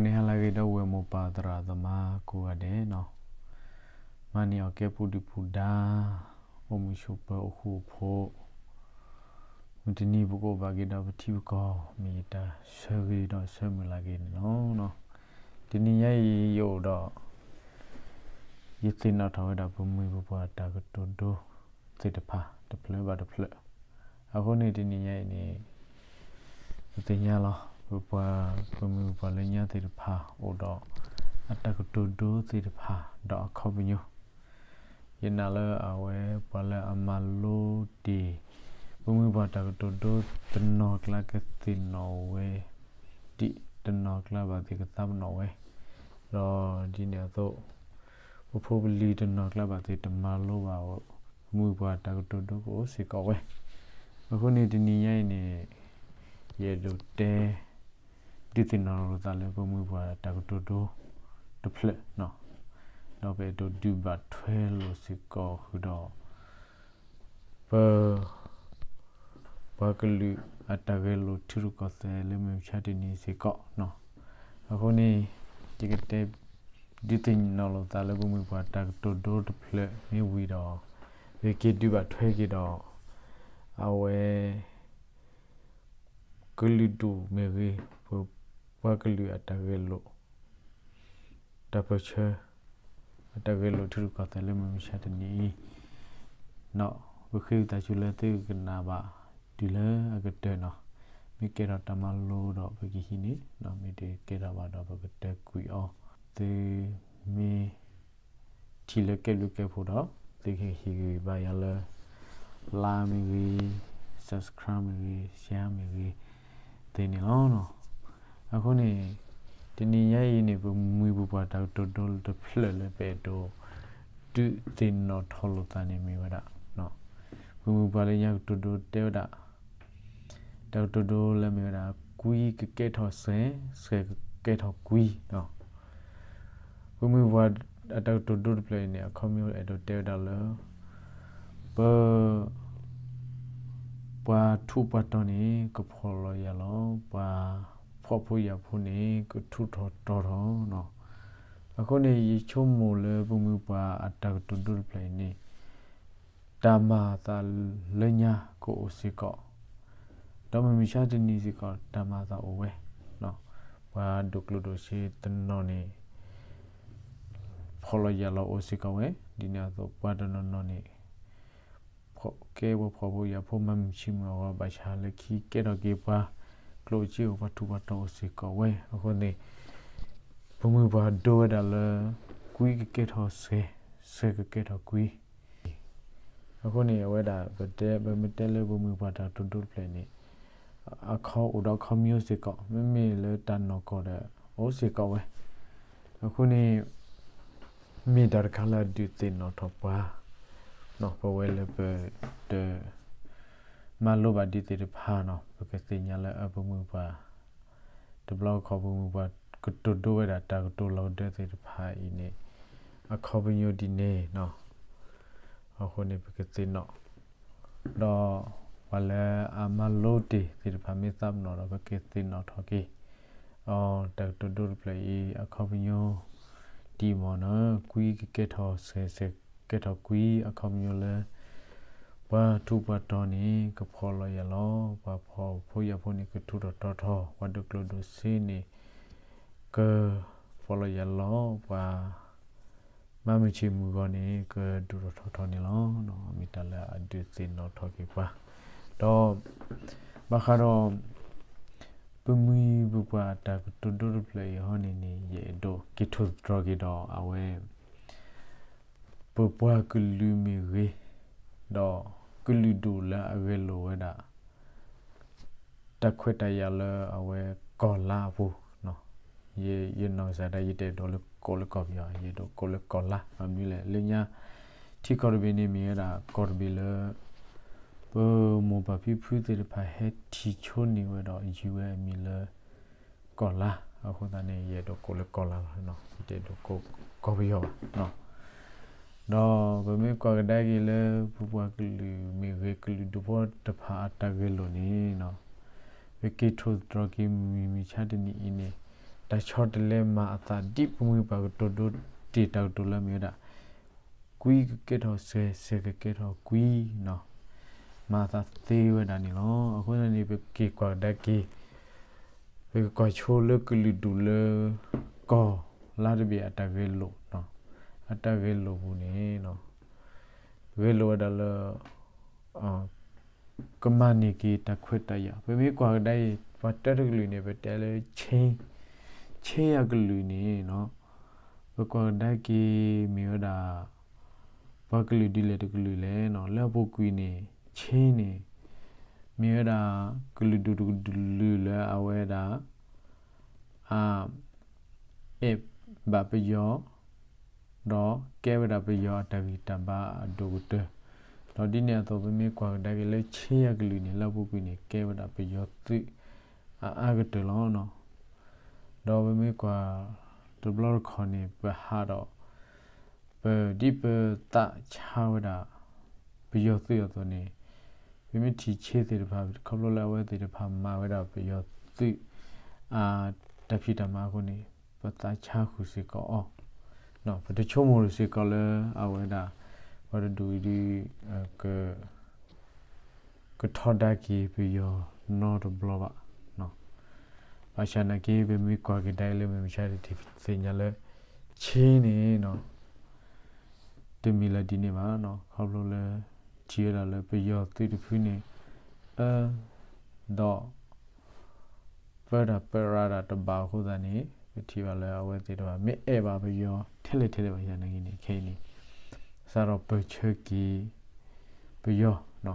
မ့ၢ်ဟါလၢအဂ့ၤ ဒီပုၢ်ဝဲၢ်မိၢ်ပၢ်သရၣ်သမါကိးဂၤဒဲးနီၤ, မၤန့ၢ်အီၣ်ကဲပူၤဒုၣ်ပူၤဒါ, အိၣ်မုာ်ဆိးပၢၤအိၣ်ဃူအိၣ်ဖိး, မုၢ်တနံၤပကအိၣ်ဘၣ်က့ၤဒီးပထံပကီၢ် မ့ၢ်ယတၢ်ဆၢဂ့ၤဒီးဆၢမုၢ်လၢ်က့ၤန့ၣ်လီၤ. တနံၤညါအံၤယအိၣ်ဒီး ယသ့ၣ်နီၣ်ထီၣ်ဝဲဒၣ်ပမိၢ်ပပၢ်တၢ်ကတိၤဒိသ့ၣ်တဖၣ်တဖျၢၣ်ဘၣ်တဖျၢၣ်, အဃိန့ၣ်တနံၤညါအံၤန့ၣ် ပသ့ၣ်ညါလီၤ ပပှၤ ပမိၢ်ပပၢ်လၢညါသ့ၣ်တဖၣ်အိၣ်ဒီး အတၢ်ကတိၤဒိသ့ၣ်တဖၣ်ဒီးအခီပညီ ယနာ်လၢအဝဲပှၤလၢအမၤလိတ့ၢ် ပမိၢ်ပပၢ်တၢ်ကတိၤဒိတနီၤကျါကသ့ၣ်နီၣ်ဝဲ ဒ်တနီၤကျါဘၣ်သ့ၣ်ကသးပ့ၤနီၣ်ဝဲ, ဒီးဒ်န့ၣ်အသိး ပဖိပလံၤတနီၤကျါဘၣ်သ့ၣ်တမၤလိဘၣ် ပမိၢ်ပပၢ်တၢ်ကတိၤဒိကအိၣ်စ့ၢ်ကီးဝဲ, အဃိန့ၣ်တနံၤညါအံၤန့ၣ် ယအဲၣ်ဒိးတဲ ဒုးသ့ၣ်နီၣ်လိာ်သးလၢပမိၢ်ပပၢ်တၢ်ကတိၤဒိတဖျၢၣ်, ဒီးပအဲၣ်ဒိးဒုးဘၣ်ထွဲလိာ်စ့ၢ်ကီးဃုာ်ဒီး ပ ပှၤကလုာ်အတၢ်ဂဲၤလိာ်ထံရူၢ်ကီၢ်သဲးလၢမုၢ်မဆါတနံၤစ့ၢ်ကီး, အဃိန့ၣ် ယကတဲ ဒုးသ့ၣ်နီၣ်လိာ်သးလၢပမိၢ်ပပၢ်တၢ်ကတိၤဒိတဖျၢၣ်မ့ၢ်ဝံၤဒီး ပက့ၤဒုးဘၣ်ထွဲက့ၤဒီး အဝဲ ကလုာ်ဒူၣ်မ့ၢ်ဂ့ၤ, ပပှၤကလုာ်အတၢ်ဂဲၤလိာ် တၢ်ပၢၢ်ဆၢ အတၢ်ဂဲၤလိာ်ထံရူၢ်ကီၢ်သဲးလၢမုၢ်မဆါတနံၤအံၤ, ပဃ့ဝံသးစူၤလၢသုကနၣ်ဘၣ်တုၤလၢအကတၢၢ်နီၤ, မ့ၢ်ကဲထီၣ်တၢ်မၤလိဒီးပကဟံးန့ၢ်, မ့ၢ်တကဲထီၣ်ဘၣ်ဒီးပကတၢၢ်ကွံာ်အီၤ, သုမ့ၢ် ထံၣ်လၢကဲဘျုးကဲဖှိၣ်ဒီး သုကဟ့ၣ်ဂံၢ်ဘါယၤလၢ like မ့ၢ်ဂ့ၤ, subscribe မ့ၢ်ဂ့ၤ, share မ့ၢ်ဂ့ၤ, သ့န့ၣ်လီၤ. အဃိန့ၣ် တနံၤညါအံၤန့ၣ် ပမိၢ်ပပၢ်တၢ်ကတိၤဒိတဖျၢၣ်လၢပအဲၣ်ဒိး ဒုးသ့ၣ်နီၣ်ထီၣ်လိာ်သးန့ၣ်မ့ၢ်ဝဲဒၣ် ပမိၢ်ပပၢ်လၢညါကတိၤဒိတဲဝဲဒၣ် တၢ်ကတိၤဒိလၢမ့ၢ်ဝဲဒၣ် ကွံကကဲထီၣ်စှဲး, စှဲးကကဲထီၣ်ကွံ, ပမိၢ်ပပၢ်အတၢ်ကတိၤဒိတဖျၢၣ်အံၤန့ၣ် အခီပညီအဲၣ်ဒိးတဲဝဲဒၣ်လၢ ပ ပှၤထူးပှၤတီၤန့ၣ် ကဖှီၣ်လီၤယာ်လီၤ, ပှၤဖှီၣ်ဖိယာ်ဖိန့ၣ် ကထူးထီၣ်တီၤထီၣ်, အဃိန့ၣ် ယဆိကမိၣ်လၢပမိၢ်ပပၢ်အတၢ်ကတိၤဒိတဖျၢၣ်အံၤန့ၣ် တၢ်မၤအသးလၢညါကအိၣ်စ့ၢ်ကီး, ဒီးမုၢ်မဆါတနံၤစ့ၢ်ကီး တၢ်မၤအသးအိၣ်ဝဲ, ပှၤဒိၣ်ကျိၣ်ဒိၣ်စ့တနီၤန့ၣ် ဖှီၣ်လီၤယာ်လီၤအိၣ်စ့ၢ်ကီးဝဲ, ဒ်န့ၣ်အသိးပှၤတနီၤနီၤန့ၣ် ကဲပှၤဖှီၣ်ဖိယာ်ဖိမၤမုၢ်ဆံးမုၢ်အဂီၢ် ဘၣ်ဆၣ်လၢခံကဲထီၣ်က့ၤပှၤကျိၣ်စ့အိၣ် ပှၤထူးပှၤတီၤအိၣ်စ့ၢ်ကီးဝဲ, အဃိန့ၣ် ပမိၢ်ပပၢ်ဒိဝဲဒၣ်လၢ ကွံကကဲထီၣ်စှဲး, စှဲးကကဲထီၣ်ကွံ အဃိန့ၣ် အဝဲဒၣ် ပတဲ ပမ့ၢ်တဲလၢပမိၢ်ပပၢ်တၢ်ကတိၤဒိတဖျၢၣ်အံၤန့ၣ် အခီအိၣ်ဒီးအခီပညီစ့ၢ်ကီး, မ့မ့ၢ်လၢတၢ်နီၢ်ကီၢ်ဒီး အိၣ်စ့ၢ်ကီးဝဲ, အဃိန့ၣ် မ့ၢ်တၢ်တခါလၢအဒုးသ့ၣ်နီၣ်ထီၣ်ပှၤ, ပဝဲလၢပတ မၤလိဘၣ်ဒ်သ့ၣ်တဖၣ်နီၤ ပကသ့ၣ်ညါလၢအပမိၢ်ပှၢ် တဘျီခီပမိၢ်ပှၢ်ကတိၤဒိဝဲဒၣ်တၢ်ကတိၤလီၤဒၢသ့ၣ်တဖၣ်အံၤန့ၣ် အခီပညီဒ်န့ၣ်နီၤ အဃိန့ၣ်ပကသ့ၣ်နီၣ် ဒီးပှၤလၢအမၤလိတ့ၢ်သ့ၣ်တဖၣ်မ့ၢ်သးပ့ၤနီၣ်ဒီး ပကသ့ၣ်နီၣ်ထီၣ်က့ၤ အတၢ်ကတိၤဒိတဖျၢၣ်အံၤ အခီပညီ ဒ်မ့ၢ်နီၤ ကွံကကဲထီၣ်စဲး စဲးကကဲထီၣ်ကွံ အခီပညီလၢ ပှၤထူးပှၤတီၤန့ၣ် ကဖှီၣ်လီၤယာ်လီၤ, ပှၤဖှီၣ်ဖိယာ်ဖိန့ၣ် ကထူးထီၣ်တီၤထီၣ်, ပှၤဒိၣ်ကျိၣ်ဒိၣ်စ့န့ၣ် ကဖှီၣ်လီၤယာ်လီၤ, ပှၤမၤမုၢ်ဆ့ၣ်မုၢ်ဂီၤန့ၣ် ကဒိၣ်ထီၣ်ထီထီၣ်န့ၣ်လီၤ. မ့ၢ်တၢ်လၢအဒုးသ့ၣ်နီၣ်ထီၣ်က့ၤပှၤ, ဒီး ဘၣ်ဃးဒီး ပမိၢ်ပပၢ်အတၢ်ကတိၤဒိတဖျၢၣ်အံၤဟီန့ၣ်န့ၣ် ယအဲၣ်ဒိးက့ၤထိၣ်သတြီၤက့ၤဒီးအဝဲ ပပှၤကလုာ်မ့ၢ်ဂ့ၤ, ဒီးကလုာ်ဒူၣ်လၢအဂဲၤလိာ်ဝဲဒၣ် တၢ်ခွဲးတၢ်ယာ်လၢအဝဲကီၢ်လါအပူၤ, ယနီၢ်ကစၢ်ဒၣ်ယတအဲၣ်ဒိးလၢကိးလၢကီၢ်ပယီၤ, ယအဲၣ်ဒိးကိးလၢကီၢ်လါ, မနုၤလဲၣ်, လၢညါ ထံကီၢ်တဘ့ၣ်န့ၣ်မ့ၢ်ဝဲဒၣ်ကီၢ်တဘ့ၣ်လၢ ပမိၢ်ပၢ်ဖံဖုသ့ၣ်တဖၣ်ဟဲထံၣ်ဆိန့ၢ်ဝဲဒီးယုၢ်ဝဲအမံၤလၢ ကီၢ်လါ, အဃိသတးန့ၣ် ယအဲၣ်ဒိးကိးလၢကီၢ်လါလီၤ, ယတအဲၣ်ဒိးကိးကီၢ်ပယီၤဘၣ်. ဒီးပမ့ၢ်ကွၢ်ကဒါက့ၤလၢပပှၤကလုာ်မ့ၢ်ဂ့ၤ ကလုာ်ဒူၣ်ဖိတဖၣ်အတၢ်ဂဲၤလိာ်န့ၣ် ပက့ၤထိၣ်သတြီၤက့ၤမုၢ်မဆါတနံၤအံၤန့ၣ် တၢ်ဆီတလဲမၤအသးဒ်ပမှံၤပှၤကတိၤဒိတ့ၢ်တၢ်ကတိၤလၢမ့ၢ်ဝဲဒၣ် ကွံကကဲထီၣ်စဲး, စဲးကကဲထီၣ်ကွံနီၤ, မၤအသးသ့ဝဲဒၣ်န့ၣ်လီၤ. အဃိသတးန့ၣ် ပက့ၤကွၢ်ကဒါက့ၤ ပကကွၢ်ဆိလၢကလုာ်ဒူၣ်လၢ ကီၢ်လါတဘ့ၣ်အတၢ်ဂဲၤလိာ်, အတၢ်ဂဲၤလိာ်ပူၤန့ၣ် ဂဲၤလိာ်ဝဲဒၣ်လၢ ကမၤန့ၢ်က့ၤတၢ်ခွဲးတၢ်ယာ်. ပမ့ၢ်ကွၢ်ကဒါအံၤ ပှၤတၢတကလုာ်န့ၣ် ပတဲလၢ Chin, Chin အကလုာ်န့ၣ် ပကွၢ်ကဒါက့ၤမ့ၢ်ဝဲဒၣ် ပှၤကလုာ်ဒ်လဲၣ်တကလုာ်လဲၣ်နီၤ, လၢအပူၤကွံာ်န့ၣ် Chin န့ၣ် မ့ၢ်ဝဲဒၣ်ကလုာ်ဒူၣ်တကလုာ်လၢအဝဲဒၣ် အ အဲၣ်ဘၣ်ပယီၤ ဒီးကဲဝဲဒၣ်ပယီၤအတၢ်ဂံၢ်တၢ်ဘါအဒိၣ်ကတၢၢ်, ဒီးဒ်န့ၣ်အသိး ပမ့ၢ်ကွၢ်ကဒါက့ၤလၢ Chin အကလုာ်န့ၣ် လၢအပူၤကွံာ်န့ၣ် ကဲဝဲဒၣ်ပယီၤသုးအအါကတၢၢ်လီၤ. ဒီးပမ့ၢ်ကွၢ်တဘျီတခီၣ်န့ၣ် ပဟးဒီး ပဒ်ပသးဆါဝဲဒၣ် ပယီၤသုးအသိးန့ၣ် ပမ့ၢ်ထံၣ် Chin သ့ၣ်တဖၣ် ခီဖျိလၢအဝဲသ့ၣ်တဖၣ်မၤဝဲဒၣ်ပယီၤသုး အတၢ်ဖံးတၢ်မၤအဃိန့ၣ် ပသးဆါဃုာ်စ့ၢ်ကီးအီၤ, ပတဆိကမိၣ်စ့ၢ်ကီးလၢအဝဲဒၣ် ပှၤတဒူၣ်အံၤဒုး ကထီဒါက့ၤပယီၤနီတဘျီဘၣ်. ဘၣ်ဆၣ်နာ်က့ ပမ့ၢ်ကွၢ်က့ၤဒၣ်အံၤလၢ မ့ၢ်မဆါတထံၣ်သ့ၣ်ညါလၢ Chin န့ၣ် တမ့ၢ်လၢဒ်န့ၣ်ဘၣ်, ခီဖျိလၢ ထံၣ်ဝဲဒၣ်လၢပယီၤသုးတဖုန့ၣ် အၢ ဒီး ပၢတၢ်ပၢရၤတၢ်တဘၣ်အဃိသတးန့ၣ် ပထံၣ်ဘၣ်လၢအဝဲသ့ၣ်တဖၣ် မ့ၢ်အဲၣ်ဘၣ်ပယီၤထဲလဲၣ်ထဲလဲၣ်ဘၣ်ဆၣ်နာ်က့န့ၣ် ခဲအံၤန့ၣ် စးထီၣ်ပၢၢ်ဆၢက့ၤ ပယီၤ,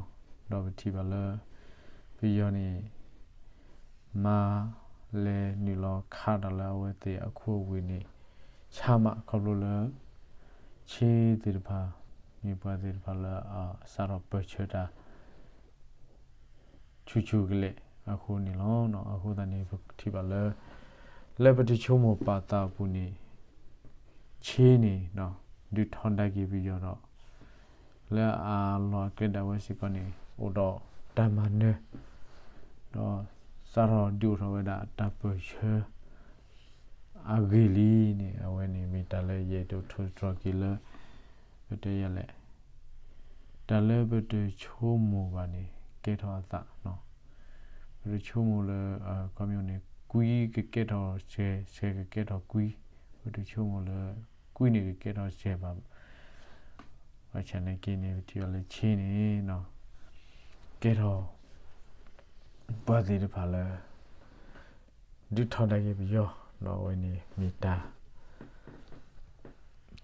ဒီးပထံၣ်ဘၣ်လၢ ပယီၤန့ၣ် မၤလဲၤနုာ်လီၤခးတၢ်လၢအဝဲသ့ၣ်အခိအဝ့ၢ်န့ၣ် ဆါမး ခီဖျိလၢ Chin သ့ၣ်တဖၣ် မ့ၢ်ပှၤသ့ၣ်တဖၣ်လၢအစးထီၣ်ပၢၢ်ဆၢတၢ် ဆူၣ်ဆူၣ်ကလဲာ်အဃိန့ၣ်လီၤ. အဃိသတးန့ၣ် ပထံၣ်ဘၣ်လၢ လၢပတဆိကမိၣ်ပာ်သးအပူၤန့ၣ် Chin န့ၣ် ဒုးထီဒါက့ၤပယီၤဒီး လၢအလီၢ်အကျဲဒၣ်ဝဲစ့ၢ်ကီးန့ၣ် အိၣ်ဒီးတၢ်မၤနၢၤ ဒီးစးထီၣ်ဒုးအိၣ်ထီၣ်ဝဲဒၣ်အတၢ်ပၢၢ်ဆၢ အဂ့ၢ်လံန့ၣ် အဝဲန့ၣ်မ့ၢ်တၢ်လၢယအဲၣ်ဒိးထိၣ်သတြီၤက့ၤလၢ ပတဲယၤလဲၣ် တၢ်လၢပတဆိကမိၣ်ဘၣ်န့ၣ် ကဲထီၣ်အသး, ပတဆိကမိၣ်လၢ ခီပညီန့ၣ် ကွံကကဲထီၣ်စဲး, စဲးကကဲထီၣ်ကွံ, ပတဆိကမိၣ်လၢ ကွံန့ၣ်ကကဲထီၣ်စဲးဘၣ်. ဘၣ်ဆၣ်နာ်က့န့ၣ် ပထံၣ်ဘၣ်လၢ Chin န့ၣ် ကဲထီၣ် ပှၤသ့ၣ်တဖၣ်လၢ ဒုးထီဒါက့ၤပယီၤ, ဒီးအဝဲန့ၣ်မ့ၢ်တၢ်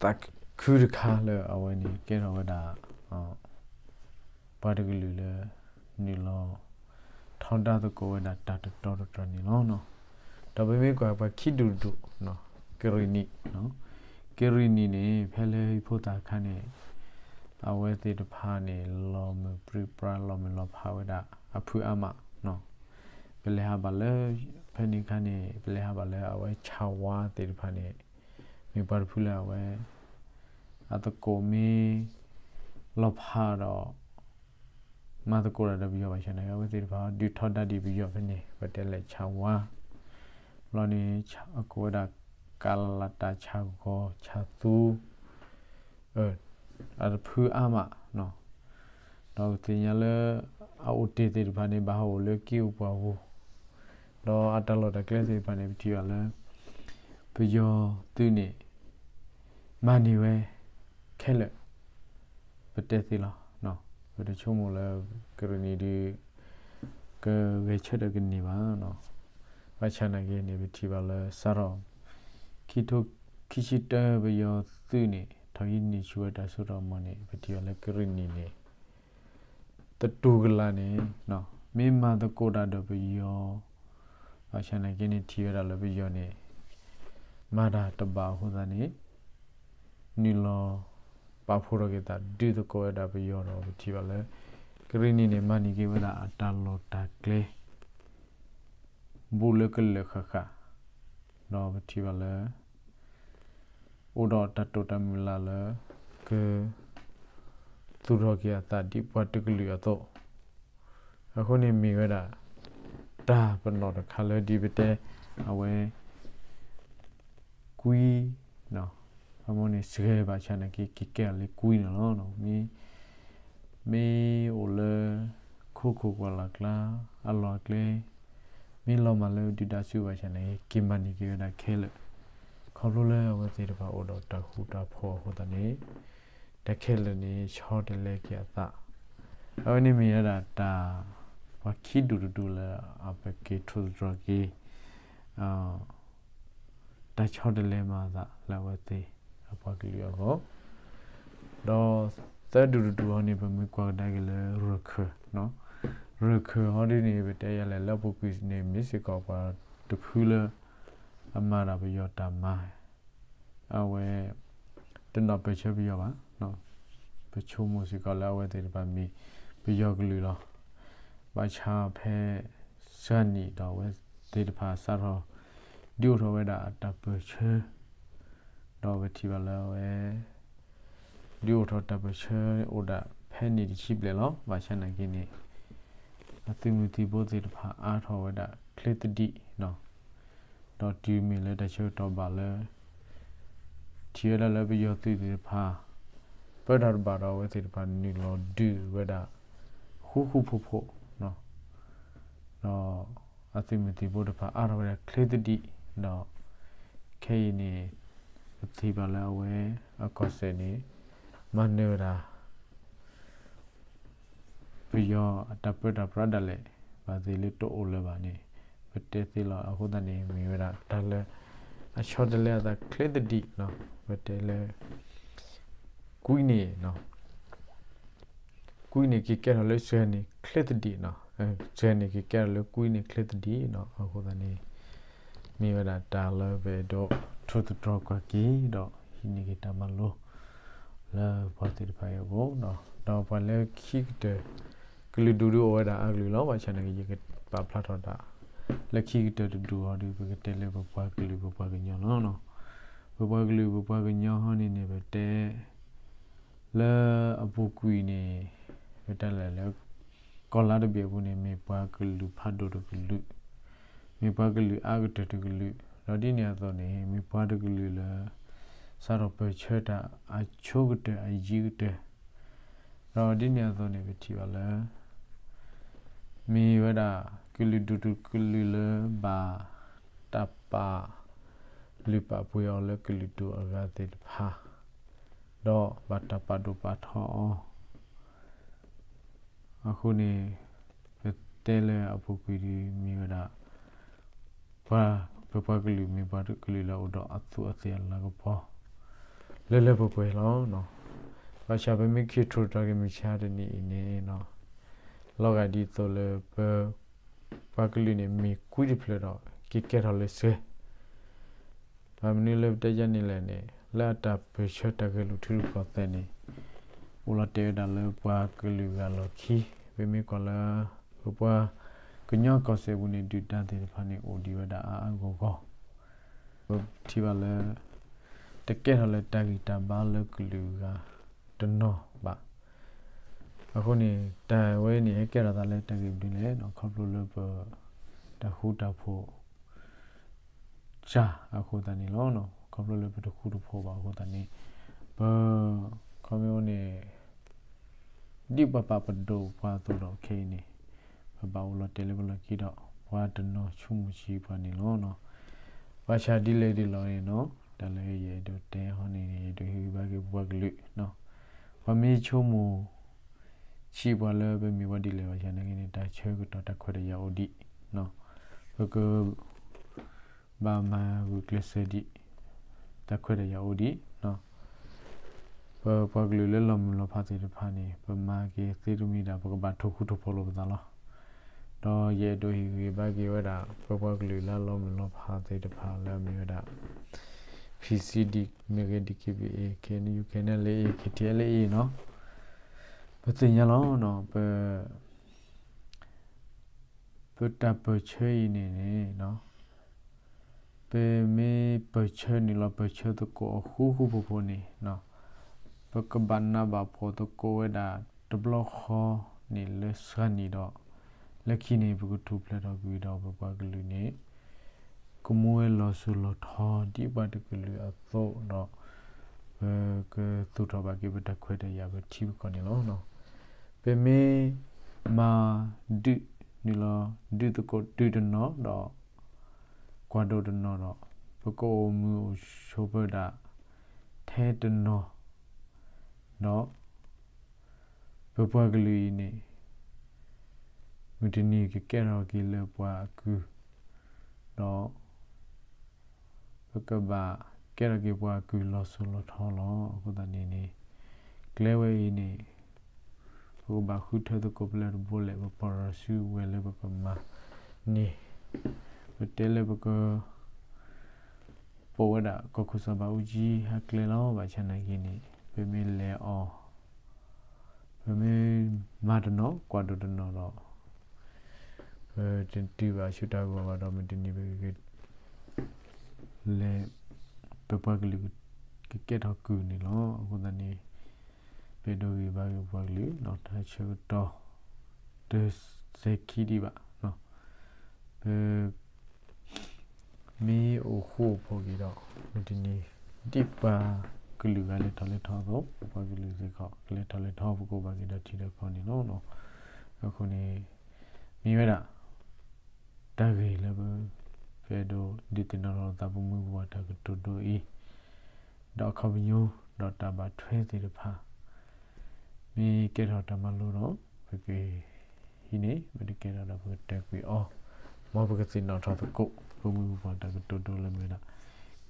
သးခုတခါလၢအဝဲန့ၣ်ကဲထီၣ်ဝဲဒၣ် ပှၤတကလုာ်လၢ နုာ်လီၤ ထီဒါသကိးဝဲဒၣ်တၢ်တတီတတြၢၤန့ၣ်လီၤ. ဒီးပမ့ၢ်ကွၢ်ပှၤခံဒူၣ်တဒူၣ်, ကရံၣ်နံၣ်, ကရံၣ်နံၣ်န့ၣ် ဖဲလၢဟံၣ်ဖိသၣ်အခါန့ၣ် အဝဲသ့ၣ်တဖၣ်န့ၣ် လီၤမုၢ်ပြံပြါ လီၤမုၢ်လီၤဖးဝဲဒၣ်အဖုအါမး, ပလဲၤဟးဘၣ်လၢ ဖဲန့ၣ်အခါန့ၣ် ပလဲၤဟးဘၣ်လၢအဝဲဆၣ်ဝါသ့ၣ်တဖၣ်န့ၣ် မ့ၢ်ပှၤတဖုလၢအဝဲ အသကိးမ့ၢ် လီၤဖးဒီး မၤသကိးတၢ်ဒီးပယီၤဘၣ်ဆၣ်န့ၣ် အဝဲသ့ၣ်တဖၣ်ဒုးထီဒါဒံးပယီၤဖဲန့ၣ် ပတဲလဲၣ်ဆၣ်ဝါ, ဘျီန့ၣ် အကိးဝဲဒၣ် ကလးတၢ်ဆၣ်ဂီၤဆၣ်သူ အတဖုအါမး, ဒီးပသ့ၣ်ညါလၢ အအိၣ်တ့ၢ်သ့ၣ်တဖၣ်န့ၣ် ဘၣ်ဟးအိၣ်လၢက့ၢ်အိၣ်ပှၢ်ပူၤ, ဒီးအတၢ်လီၢ်တၢ်ကျဲသ့ၣ်တဖၣ်န့ၣ် ပထံၣ်ဘၣ်လၢ ပယီၤသုးန့ၣ် မၤန့ၢ်ဝဲ ခဲလၢာ် ပတဲသ့လီၤ. ပတဆိကမိၣ်လၢ ကရံၣ်နံၣ်ဒုး ကဂဲၤဆၢထၢၣ်ကန့ၢ်ဘၣ်. ဘၣ်ဆၣ်နာ်က့န့ၣ် ပထံၣ်ဘၣ်လၢစးထီၣ် ခံထိခံဆံတၢ ပယီၤသုးန့ၣ် ထီၣ်ဟံးန့ၢ်ဆူၣ်ဝဲတၢ်စိတၢ်ကမီၤန့ၣ် ပထံၣ်ဘၣ်လၢကရံၣ်နံၣ်န့ၣ် သတူၢ်ကလာ်န့ၣ် မ့ၢ်မၤသကိးတၢ်ဒီးပယီၤ ဘၣ်ဆၣ်နာ်က့န့ၣ် ထံၣ်ဝဲဒၣ်လၢပယီၤန့ၣ် မၤတၢ်တဘၣ်အဃိသတးန့ၣ် နုာ်လီၤပာ်ဖှိၣ်ထီၣ်က့ၤသး ဒုးသကိးဝဲဒၣ်ပယီၤဒီး ပထံၣ်ဘၣ်လၢ ကရံၣ်နံၣ်န့ၣ် မၤန့ၢ်က့ၤဝဲဒၣ်အတၢ်လီၢ်တၢ်ကျဲ ဘူးလၢကလၢာ်ဃၣ်ဃၣ်, ဒီးပထံၣ်ဘၣ်လၢ အိၣ်ဒီးတၢ်တိာ်တၢ်မုၢ်လၢ်လၢ က သူၣ်ထီၣ်က့ၤအသးဒ်ပှၤတကလုာ်အသိး, အဃိန့ၣ်မ့ၢ်ဝဲဒၣ် တၢ်ပနီၣ်တခါလၢဒ်ပတဲ အဝဲ ကွံ, အမိၢ်န့ၣ်စှၤဘၣ်ဆၣ်နာ်က့ က့ၤကဲထီၣ်လၢကွံန့ၣ်လီၤ. မ့ၢ်, မ့ၢ်အိၣ်လၢ ခိခိၣ်ကွၢ်လၢ်ကျါ အလီၢ်အကျဲ မ့ၢ်လီၤမၢ်လၢဒုၣ်ဒါဆူဘၣ်ဆၣ်နာ်က့ က့ၤမၤန့ၢ်က့ၤဝဲဒၣ်ခဲလၢာ်, ခီဖျိလၢအဝဲသ့ၣ်တဖၣ်အိၣ်ဒီးတၢ်ဃူတၢ်ဖိးအဃိသတးန့ၣ် တၢ်ခဲလၢာ်န့ၣ် ဆီတလဲက့ၤအသး, အဝဲန့ၣ်မ့ၢ်ဝဲဒၣ်တၢ် ပှၤခံဒူၣ်တဒူၣ်လၢအပက့ၤထိၣ်သတြီၤက့ၤ တၢ်ဆီတလဲမၤအသးလၢအဝဲသ့ၣ်အပှၤကလုာ်အဂီၢ်, ဒီးသၢဒူၣ်တဒူၣ်ဟီန့ၣ် ပမ့ၢ်ကွၢ်ကဒါက့ၤလၢရခၢၣ်, ရခၢၣ်ဟီဒ်န့ၣ် ပတဲယၤလဲၣ်လၢအပူၤကွံာ်န့ၣ် မ့ၢ်စ့ၢ်ကီးပှၤတဖုလၢ အမၤတၢ်ပယီၤတၢ်မၤ အဝဲ တနီၣ်ပၢၢ်ဆၢပယီၤဘၣ်, ပဆိကမိၣ်စ့ၢ်ကီးလၢအဝဲသ့ၣ်တဖၣ်မ့ၢ်ပယီၤကလုာ်လီၤ. ဘၣ်ဆၣ်ဖဲစှၤနံၣ်ဒီးအဝဲသ့ၣ်တဖၣ်စးထီၣ် ဒုးအိၣ်ထီၣ်ဝဲဒၣ်အတၢ်ပၢၢ်ဆၢ, ဒီးပထံၣ်ဘၣ်လၢအဝဲ ဒုးအိၣ်ထီၣ်တၢ်ပၢၢ်ဆၢအိၣ်ဒၣ်ဖဲနံၣ်တဆံဘျဲၣ်လီၤ. ဘၣ်ဆၣ်နာ်က့န့ၣ် အသုးမုၢ်သံၣ်ဘိသ့ၣ်တဖၣ်အါထီၣ်ဝဲဒၣ်ချ့သဒံး, ဒီးတုၤမ့ၢ်လၢတၢ်ဆၢကတီၢ်ဘၣ်လၢ ထံၣ်ဝဲဒၣ်လၢပယီၤသုးသ့ၣ်တဖၣ် ပၢတၢ်တဘၣ်ဒီးအဝဲသ့ၣ်တဖၣ်နုာ်လီၤဒုးဝဲဒၣ် ဃူဃူဖိးဖိး ဒီးအသုးမုၢ်သံၣ်ဘိတဖၣ်အါထီၣ်ဝဲဒၣ်ချ့သဒံး, ဒီးခဲအံၤန့ၣ် ပထံၣ်ဘၣ်လၢအဝဲအကီၢ်စဲၣ်န့ၣ် မၤနၢၤဝဲဒၣ် ပယီၤအတၢ်ပၢတၢ်ပြးဒၣ်လဲာ် ဘၣ်သ့ၣ်လၢတအိၣ်လၢၤဘၣ်န့ၣ် ပတဲသ့လီၤ. အဃိသတးန့ၣ် မ့ၢ်ဝဲဒၣ်တၢ်လၢအဆီတလဲအသးချ့သဒံး, ပတဲလၢ ကွံန့ၣ် ကွံန့ၣ်က့ၤကဲထီၣ်လၢစှၤနံၣ်ချ့သဒံး, စှၤနံၣ်က့ၤကဲထီၣ်လၢကွံန့ၣ်ချ့သဒံး, အဃိသတးန့ၣ် မ့ၢ်ဝဲဒၣ်တၢ်လၢပအဲၣ်ဒိးထိၣ်သတြီၤကွၢ်က့ၤဒီး ဟံးန့ၢ်က့ၤတၢ်မၤလိ လၢပှၤသ့ၣ်တဖၣ်အံၤအဂီၢ်, ဒီးပှၤလၢခံကတၢၢ် ကလုာ်ဒူၣ်ဒုးအိၣ်ဝဲဒၣ်အါကလုာ်လီၤ. ဘၣ်ဆၣ်န့ၣ် ယကပာ်ဖျါထီၣ်ဒၣ် လၢခံကတၢၢ်တဒူၣ်အီၤဒီး ပကတဲလၢပပှၤကလုာ်ပပှၤကညီလီၤ. ပပှၤကလုာ်ပပှၤကညီဟီန့ၣ်န့ၣ် ပတဲ လၢအပူၤကွံာ်န့ၣ် ပတဲလဲၣ်လၢ ကီၢ်လါတဘ့ၣ်အပူၤန့ၣ် မ့ၢ်ပှၤကလုာ်ဖးဒိၣ်တကလုာ်, မ့ၢ်ပှၤကလုာ်အါကတၢၢ်တကလုာ်, ဒီးဒ်န့ၣ်အသိးန့ၣ် မ့ၢ်ပှၤတကလုာ်လၢ စးထီၣ်ပၢၢ်ဆၢတၢ်အဆိကတၢၢ်အယံၤကတၢၢ်, ဒီးဒ်န့ၣ်အသိးန့ၣ် ပထံၣ်ဘၣ်လၢ မ့ၢ်ဝဲဒၣ် ကလုာ်ဒူၣ်တကလုာ်လၢဘၣ်တၢ်ပာ်လုၢ်ပာ်ပှ့ၤအီၤလၢကလုာ်ဒူၣ်အဂၤသ့ၣ်တဖၣ်, ဒီးဘၣ်တၢ်ပာ်ဒိၣ်ပာ်ထီအီၤ အဃိန့ၣ် ပတဲလၢအပူၤကွံာ်ဒ်မ့ၢ်ဝဲဒၣ် ပှၤ ပပှၤကလုာ်မ့ၢ်ပှၤကလုာ်လၢအိၣ်ဒီးအသူးအသ့ၣ်အလၤကပီၤ လၢလၢပှဲၤပှဲၤလီၤ. ဘၣ်ဆၣ်ပမ့ၢ်က့ၤထိၣ်သတြီၤက့ၤမုၢ်ဆါတနံၤအံၤန့ၣ် လီၤဂာ်ဒ်သိးလၢပ ပှၤကလုာ်န့ၣ် မ့ၢ်ကွံတဖျၢၣ်ဒီး က့ၤကဲထီၣ်လၢစှၤ ဘၣ်မနုၤလၢပတဲယါန့ၣ်လဲၣ်န့ၣ် လၢအတၢ်ပၢၢ်ဆၢတၢ်ဂဲၤလိာ်ထူတကီၢ်သဲးန့ၣ် အိၣ်လီၤတဲာ်ဝဲဒၣ်လၢပှၤကလုာ်ဂၤလီၢ်ခံ, ပမ့ၢ်ကွၢ်လၢ ပပှၤကညီကီၢ်စဲၣ်ပူၤန့ၣ် ဒုၣ်ဒါသ့ၣ်တဖၣ်န့ၣ် အိၣ်ဒံးဝဲဒၣ်အါအါဂီၢ်ဂီၢ်, ပထံၣ်ဘၣ်လၢ တကဲထီၣ်လၢတၢ်ဂံၢ်တၢ်ဘါလၢကလုာ်ဂၤတနီၤဘၣ်. အဃိန့ၣ် တၢ်ဝဲန့ၣ် ဟဲကဲထီၣ်သးလၢတၢ်ဂ့ၢ်မနုၤလဲၣ်န့ၣ် ခီဖျိလၢပ တၢ်ဃူတၢ်ဖိး စှၤအဃိသတးန့ၣ်လီၤ. ခီဖျိလၢပတဃူတဖိးဘၣ်အဃိသတးန့ၣ် ပ ခီမ့ၢ်အိၣ်န့ၣ် ဒ်ပှၤပာ်ပဒိၣ်ပှၤအသိးဒီးခဲအံၤန့ၣ် ပဘၣ်အိၣ်လီၤတဲာ်လၢပလီၢ်ခံဒီး ပှၤတနီၤဆိကမိၣ်ဆံးပှၤန့ၣ်လီၤ. ဘၣ်ဆၣ်ဒ်လဲၣ်ဒ်လဲၣ်န့ၣ်နီၤ တၢ်လၢယအဲၣ်ဒိးတဲဟီန့ၣ်န့ၣ် ယအဲၣ်ဒိးဟ့ၣ်ဂံၢ်ဘါက့ၤပပှၤကလုာ် ပှၤမ့ၢ်ဆိကမိၣ် ဆံးပှၤလၢပမ့ၢ်ပှၤဒ်လဲၣ်ဘၣ်ဆၣ်နာ်က့န့ၣ် တၢ်ဆၢကတီၢ်တၢ်ခွဲးတၢ်ယာ်အိၣ်ဒံး, ပက ဘၣ်မၤဂုာ်ကျဲးစၢးဒံး, တၢ်ခွဲးတၢ်ယာ်အိၣ်ဒံး, ပပှၤကလုာ်လၢလီၤမုၢ်လီၤဖးသ့ၣ်တဖၣ်န့ၣ် ပမၤက့ၤသ့တမံၤဒၣ် ပကဘၣ်ထိၣ်ဃူထိၣ်ဖိးလိာ်ပသးလီၤ. ဒီးယအဲၣ်ဒိးဟ့ၣ်ဂံၢ်ဘါက့ၤဝဲဒၣ် ပပှၤကလုာ်လၢအလီၤမုၢ်လီၤဖးသ့ၣ်တဖၣ်လၢအမ့ၢ်ဝဲဒၣ် ဖံစံဒံး မ့ၢ်ဂ့ၤ ဒံးက့ဘံအ့ ခ့ၣ်အဲၣ်ယူၣ် ခ့ၣ်အဲၣ်ယူၣ် ခ့ၣ်အဲၣ်ယူၣ် နီၤ ပသ့ၣ်ညါလီၤနီၤ ပ ပတၢ်ပၢၢ်ဆၢအံၤန့ၣ်န့ၣ် ပမ့ၢ်ပၢၢ်ဆၢနုာ်လီၤပၢၢ်ဆၢသကိးအဃူဃူဖိးဖိးန့ၣ် ပကဘၣ်နးဘၣ်ဖှီၣ်သကိးဝဲဒၣ်တဘျီဃီန့ၣ်လၢစှၤနံၣ်ဒီး လၢခံန့ၣ် ပကထူၣ်ဖျဲးထီၣ်ကွံာ်ဒီးပပှၤကလုာ်န့ၣ် ကမူဝဲလီၤစိၤလီၤထီဒ်ပှၤတကလုာ်အသိးဒီး ပကသူၣ်ထီၣ်ဘၣ်က့ၤပတၢ်ခွဲးတၢ်ယာ်ပထံပကီၢ်န့ၣ်လီၤ. ပမ့ၢ်မၤဒုးန့ၣ်လီၤ ဒုးသကိးတုၤတနီၤဒီး ကွၢ်ဒိၣ်တနီၤဒီး ပကအိၣ်မုာ်အိၣ်ဆိးပၢဒၣ်ထဲတနီၤ ဒီး ပပှၤကလုာ်အံၤန့ၣ် မုၢ်တနံၤကကဲထီၣ်က့ၤလၢပှၤအကုၢ်, ဒီး ပကဘၣ်ကဲထီၣ်က့ၤပှၤအကုၢ်လီၤစိၤလီၤထီလီၤ. အဃိသတးန့ၣ်န့ၣ် ကျဲဝဲအံၤန့ၣ် ပကဘၣ်ဃုထၢသကိးပလဲတဘိလဲၣ် ပပီၢ်ရၣ်စုဝဲလၢပကမၤန့ၣ် ပတဲလၢပက ပိာ်ဝဲဒၣ်ကီၢ်ခိၣ်စီၤဘးအူကၠံအကျဲလီၤ. ဘၣ်ဆၣ်နာ်က့န့ၣ် ပမ့ၢ်လဲၤအီၤ ပမ့ၢ်မၤတနီၤ ကွၢ်ဒိၣ်တနီၤဒီး ပတတုၤဘၣ်ဆူတၢ်ဂီၤဘၣ်ဒီး မုၢ်တနံၤပက လဲၤ ပပှၤကလုာ်ကကဲထီၣ်ကုၢ်န့ၣ်လီၤ. အဃိသတးန့ၣ် ပအဲၣ်ဒိးဂံၢ်ဘါက့ၤပပှၤကလုာ် တၢ်ဆၢကတီၢ် တစဲးခံဒံးဘၣ် ပ မ့ၢ်အိၣ်ဃူအိၣ်ဖိးက့ၤဒီး မုၢ်တနံၤ ဒ်ပှၤကလုာ်ဂၤလဲၤထီၣ်လဲၤထီအသိး ပပှၤကလုာ်စ့ၢ်ကီး ကလဲၤထီၣ်လဲၤထီ ပကအိၣ်ဘၣ်က့ၤဒီးထံဒီးကီၢ်န့ၣ်လီၤ. အဃိန့ၣ် မ့ၢ်ဝဲဒၣ် တၢ်ဂ့ၢ်လၢပ ပအဲၣ်ဒိးဒုးသ့ၣ်နီၣ်ထီၣ်သး ပမိၢ်ပပၢ်တၢ်ကတိၤဒိအံၤ ဒီးအခီပညီ ဒီးတၢ်ဘၣ်ထွဲသ့ၣ်တဖၣ် မ့ၢ်ကဲထီၣ်တၢ်မၤလိဒီး ပကဟံးန့ၢ် မ့ၢ်တကဲထီၣ်ဒီး ပကတဲာ်ကွံာ်အီၤ, မ်ပကသ့ၣ်နီၣ်ထီၣ်သကိး ပမိၢ်ပပၢ်တၢ်ကတိၤဒိလၢမ့ၢ်ဝဲဒၣ်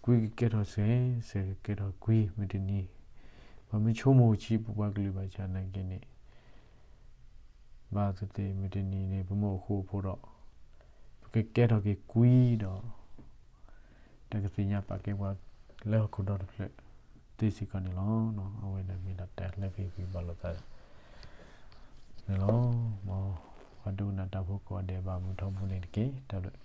ကွံကကဲထီၣ်စဲး, စဲးကကဲထီၣ်ကွံ မုၢ်တနံၤ ပှၤမ့ၢ်ဆိကမိၣ်ဆံး ပပှၤကလုာ်ဘၣ်ဆၣ်နာ်က့န့ၣ် ဘၣ်သ့ၣ်သ့ၣ် မုၢ်တနံၤန့ၣ် ပမ့ၢ်အိၣ်ဃူအိၣ်ဖိးဒီး ပကကဲထီၣ်က့ၤကွံဒီး တၢ်ကသ့ၣ်ညါပာ်ကဲပှၤလၢဟီၣ်ခိၣ်ဒီတဖျၢၣ်သ့စ့ၢ်ကီးန့ၣ်လီၤ. အဝဲန့ၣ်မ့ၢ်ဒၣ်တၢ်လၢပဟ့ၣ်ဂံၢ်ဘါလိာ်သးန့ၣ်လီၤ. မ်ပှၤဒိကနၣ်တၢ်ဖိကိးဂၤဒဲး ဘၣ်မုာ်ထီဘိန့ၣ်တက့ၢ်. တၢ်ဘျုး